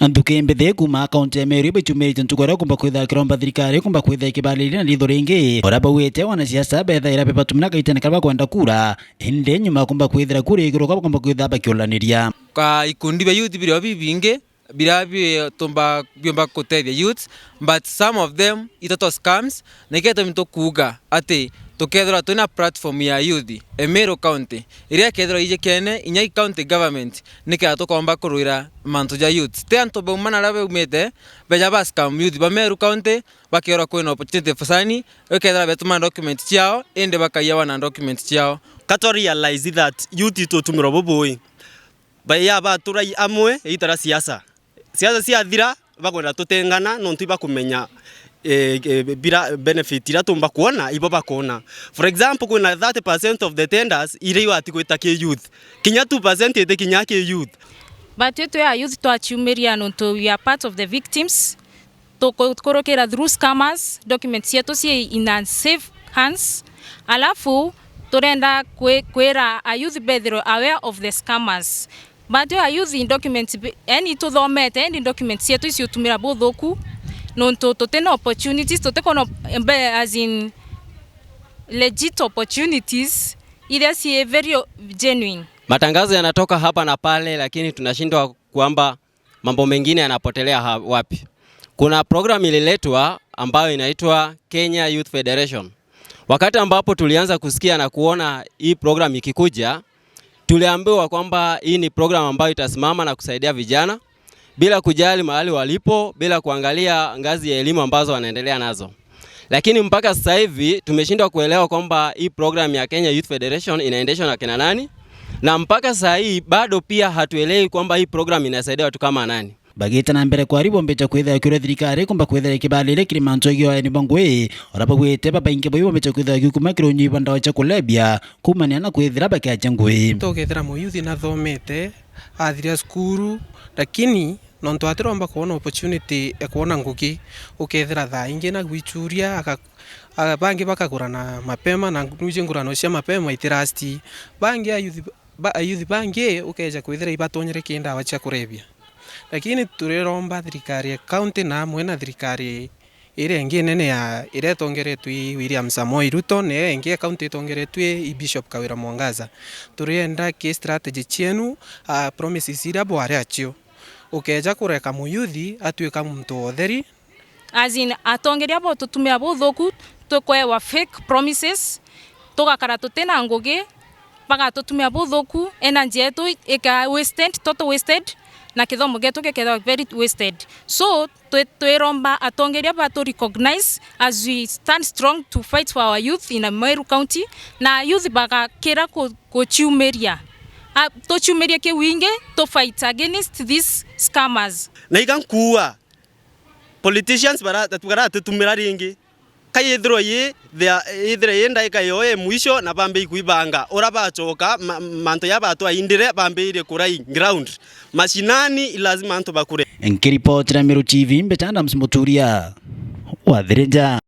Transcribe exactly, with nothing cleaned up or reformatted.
Nthuki mbithi kuuma kaunti ya Meru ibaichumirite ntuku iria kumba kwithira kiromba thirikari kumba kwithira ikibariria na ritho ringi, uria bauite wanasiasa bethaira bebatumira gaitene karia bakwenda kura, indi nyuma kumba kwithira kura iguru kwa bakumba kwithira bakiuraniria. Ka ikundi bia youth birio bibingi biria bitumba biumba kutethia youth, but some of them itoto scams, na iketumi tukuuga ati tukethirwa twina platform ya youth e Meru County, iria ikethirwa ijikene inya i county government, nikenda tukomba kurwira mantu ja youth. Ti antu bauma na aria baumite beja ba scam youth ba Meru County, bakerwa kwina opportunity fulani, ikethirwa betuma document ciao, indi bakaiyawa na document ciao. Ka twa realize that youth itutumirwa bubui. Baiya baturai amwe igita ria siasa. Siasa ciathira, bakwenda tutengana nontu ibakumenya, eh, eh, bira benefit iria tumba kwona, ibo bakona. For example, kwina thirty percent of the tenders iria iwati gwita ki youth. Kinya two percent iti kinya ki youth. Batwi twi a youth twaciumiria nontu we are part of the victims. Tukukurukira through scammers, documents cietu cii in unsafe hands. Alafu turenda kwi-, kwira a youth bethirwe aware of the scammers. Batwi a youth in documents bi-, yani tuthomete, indi documents cietu iciutumira buthuku, nontu tutina opportunities, tutikwona op-, mbe-, as in legit opportunities iria cii very o-, genuine. Matangazo yanatoka hapa na pale, lakini tunashindwa kwamba mambo mengine yanapotelea ha-, wapi. Kuna program ililetwa ambayo inaitwa Kenya Youth Federation. Wakati ambapo tulianza kusikia na kuona hii program ikikuja, tuliambiwa kwamba hii ni program ambayo itasimama na kusaidia vijana bila kujali mahali walipo, bila kuangalia ngazi ya elimu ambazo wanaendelea nazo. Lakini mpaka sasa hivi tumeshindwa kuelewa kwamba hii program ya Kenya Youth Federation inaendeshwa na kina nani, na mpaka saa hii bado pia hatuelewi kwamba hii program inasaidia watu kama nani. Bagite na mbere kwari bombite kwithira kiuria thirikari kumba kwithira ikibariria kiri mantu jegii ueni bwa ngui, uria baugite babaingi bau bombite kwithira giukuma kiri unyui bwa ndawa cia kulebia, kuumania na kwithira bakiacha ngui. Tugethira muyuthi nathomete, athira cukuru, lakini nontu atiromba kwona opportunity ya kwona ngugi, ukethira thaa ingi na gwichuria, aka-, a-, bangi bakagurana mapema, na nwiji ngurano cia mapema itirasti. Bangi ayuthi ba-, ayuthi bangi ukeja kwithira ibatonyere ki ndawa cia kurebia. Lakini turiromba thirikari ya county na amwe na thirikari iria ingi nene ya, iria itongeretwe i William Samoei Ruto, na iria ingi ya county itongeretwe i Bishop Kawira Mwangaza. Turienda ki strategy cienu, a, promises iria bwari acio. Ukeja kureka muyuthi atuika muntu wa utheri. As in, atongeria botutumira buthuku, tukwewa fake promises, tugakara tutina ngugi, bagatutumira buthuku, energy yetu ika wasted, total wasted, na kithomo gietu gikethirwa very wasted. So, twi-, twiromba atongeria batu recognize as we stand strong to fight for our youth in Meru County, na youth bagakira ku-, guciumiria. A, tuciumirie kiu ingi, to fight against these scammers. Na iga nkuua, politicians bara-, baratutumira ringi. Ka yithirwa yi, thea-, yithire yi ndaika yao ya mwisho na bambi ikwibanga. Ura bachoka, ma-, mantu ya batwaindire bambiirie kurai ground. Mashinani, lazima antu bakure. Nkiripotera Meru T V, mbeta Adams Muturia wa Thirinja.